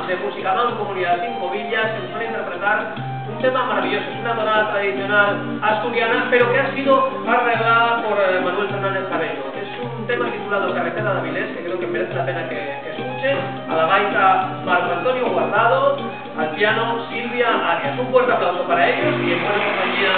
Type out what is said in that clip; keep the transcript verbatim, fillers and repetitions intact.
de música Mancomunidá Cinco Villas, que nos van a interpretar un tema maravilloso. Es una tonada tradicional asturiana, pero que ha sido arreglada por, eh, Manuel Fernández Cabello. Es un tema titulado Carretera de Avilés, que creo que merece la pena que, que escuchen. A la gaita, Marco Antonio Guardado, al piano, Silvia Arias. Un fuerte aplauso para ellos y en buena compañía.